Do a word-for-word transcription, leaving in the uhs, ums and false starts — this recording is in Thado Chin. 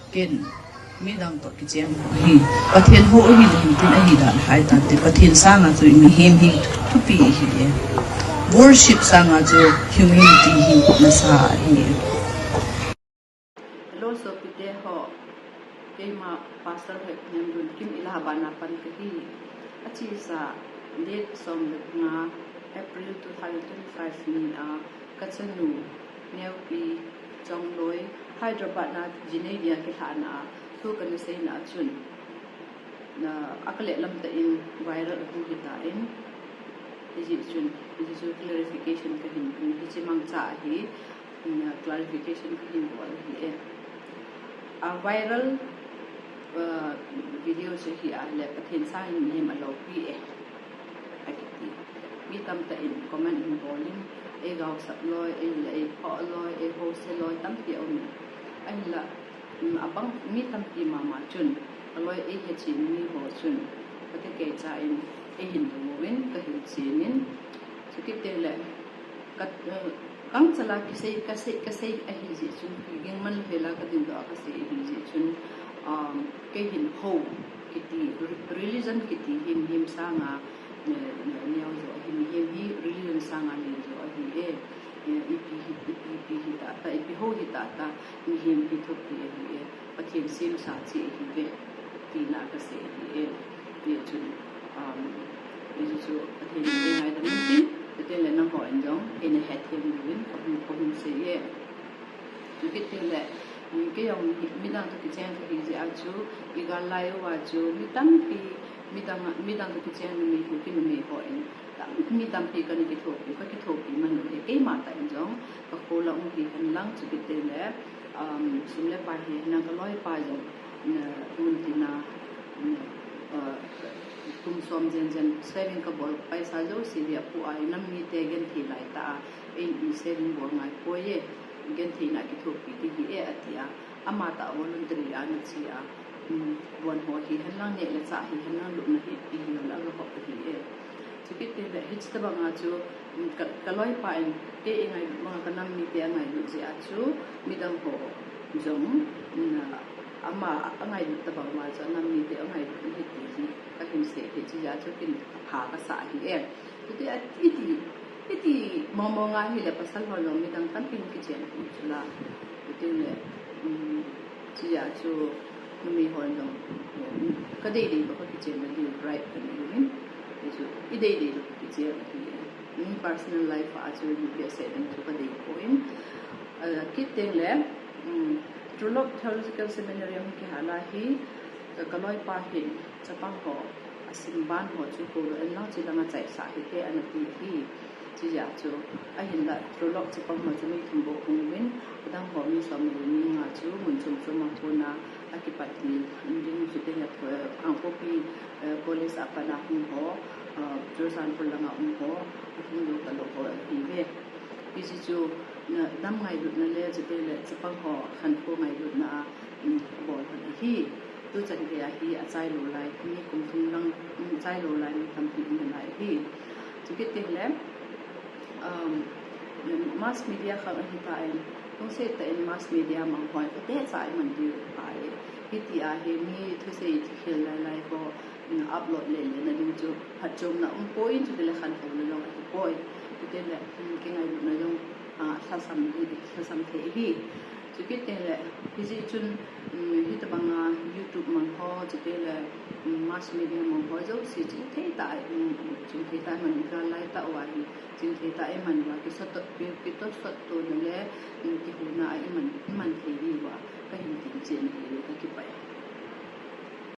Ken, midang toh kicheng hi Pathen hou ahi le hin tin ahi dan hai tante, Pathen sanga chu mihem hi thupi ahi e. Worship sanga chu humility hi nasa ahi e. Hello, sopite ho. Keima Pastor Heknem Lunkim Allahabad a pan kahi. Achesa date som le nga April two thousand twenty-five ni a kachanu Neopi Chongloi Hyderabad a Janabi a kilhahna a thu kana seina a chun, na, akale lam tah in viral ahung hitan, hijeh chun, hiche chu clarification kahin pun, hiche mangcha ahi, na, clarification kahin bol ahi e. A viral, uh, video chu hi ahile Pathen sangin mihem aloupi e, akiti. Mi tamtah in comment in bol in, eigaosap loi, eile eiphoh loi, eihouse loi, tampi aumin. Ahinla, um, abang mi tampi mama chun, aloi eihechen mi ho chun, kati keicha in, eihin dong uvin, kahin chen in, chukit teng le, ka, uh, kangchala kisei, kasei, kasei ahi jeh chun, kiging man hela kadingdoh a kasei ahi jeh chun, um, keihin hou kiti, re-, religion kiti hi mihem sanga, ne, ne, neo jo ahi, mihem hi religion sanga len jo ahi e. Eh, ipi hi, ipi, ipi hi tata, ipi hou hi tata, mihem hi thupi ahi e. Pathen semsa cheh ahi ve, tina kasei ahi e. Hijeh chun, um, hichu chu Pathen in eingaidam intin, chuteng le nangho in jong eina hethem uvin kahung, kahung sei e. Chukit teng le, um, kei jong midang toh kicheng kahi jeh a chu, igal lai uva chu, mi tampi, midang, midang toh kicheng numei ho, kinumei ho in, tam, mi tampi kana kithopi, kakithopi man u hi, keima tah in jong, kakhola u hihen lang, chukit teng le, um, sum le pai hihen lang kaloipa jong, na, mun tina, na, uh, kum som jen jen, saving kabol, paisa jouse hi apu a, nam mite genthei lai tah a, ei, saving bol ngai poi e, gentheina kithopi ding ahi e, ati a, amatah voluntary a ana che a, um, bon ho hihen lang, neh le chah hihen lang, lupna hi, ihi le aga hop ahi e. Chukit teng le, hiche tobang a chu, um, ka, kaloipa in, kei eingailut banga kanam mite angailut jeh a chu, midang ho jong, um, ama angailut tobang uva chu, anam mite angailut ahi ti hi, kahin sei thei, chujeh a chu, kin pha kasah ahi e. Chuti a, iti, iti mong mong a hile pasal hon jong midang tampi kichen u chu la. Chuteng le, um, chujeh a chu numei hon jong, um, kadei dei toh kakichenna diu right kana uvin. Hichu, idei dei toh kakichen ahi. Um, personal life a chu ipi asei ding chu kadei poi. Ah, chuteng le, um, True Love Theological Seminary hung kihal a hi, ka, kaloipa hin, chapang ho, asim ban ho chu koulou inlang chulanga chaisah hite ana ti ahi. Chujeh a chu, ahinla True Love chapang ho chu mi thum bou hung uvin, adang ho mi som le ni nga chu mun chom chom a kona akipat ding, chuteng le, eh, Kangpokpi, eh, College a pat a hung ho, eh, Churachandpur langa um ho, ahung lou talou ho ahiuve. Hiche chu, na, nam ngailutna le, chuteng le chapang ho khankho ngailutna a, um, bol hon ahi. Tuchan gei a hi achailou lai, mi kum thum lang, um, chailou lai mi tampi um nalai ahi. Chukit teng le, um, mass media khang ahitan, lungset tah in mass media mang hon, phatecha iman diu ahi. Hitia hi mi thusei thukhel lai lai ho, um, upload le le na ding chu phatchomna umpoi, chuteng le khantouna jong ahipoi. Chuteng le, um, kingailutna jong, ah, lhasam, lhasam thei ahi. Chukit teng le, hijeh chun, um, hitobanga YouTube mang ho, chuteng le, um, mass media mang ho jouse chingthei tah, um, chingthei tah iman uva, lai tah uva hi, chingthei tah iman uva, kisot, ki, kitosot tona le, um, kihuna a iman